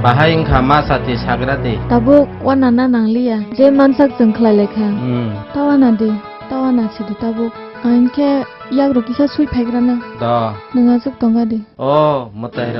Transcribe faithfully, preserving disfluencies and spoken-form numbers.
Bahai wngkha ma sati sagra di. Tabuk wana na nangliya, je mansak chwng khlai laikha. Hmm. Ta wana di, ta wana sidi tabuk. Ang khe yagrok kisa sui phaigrana. Do. Nwng aswk tongga di. O, mwtai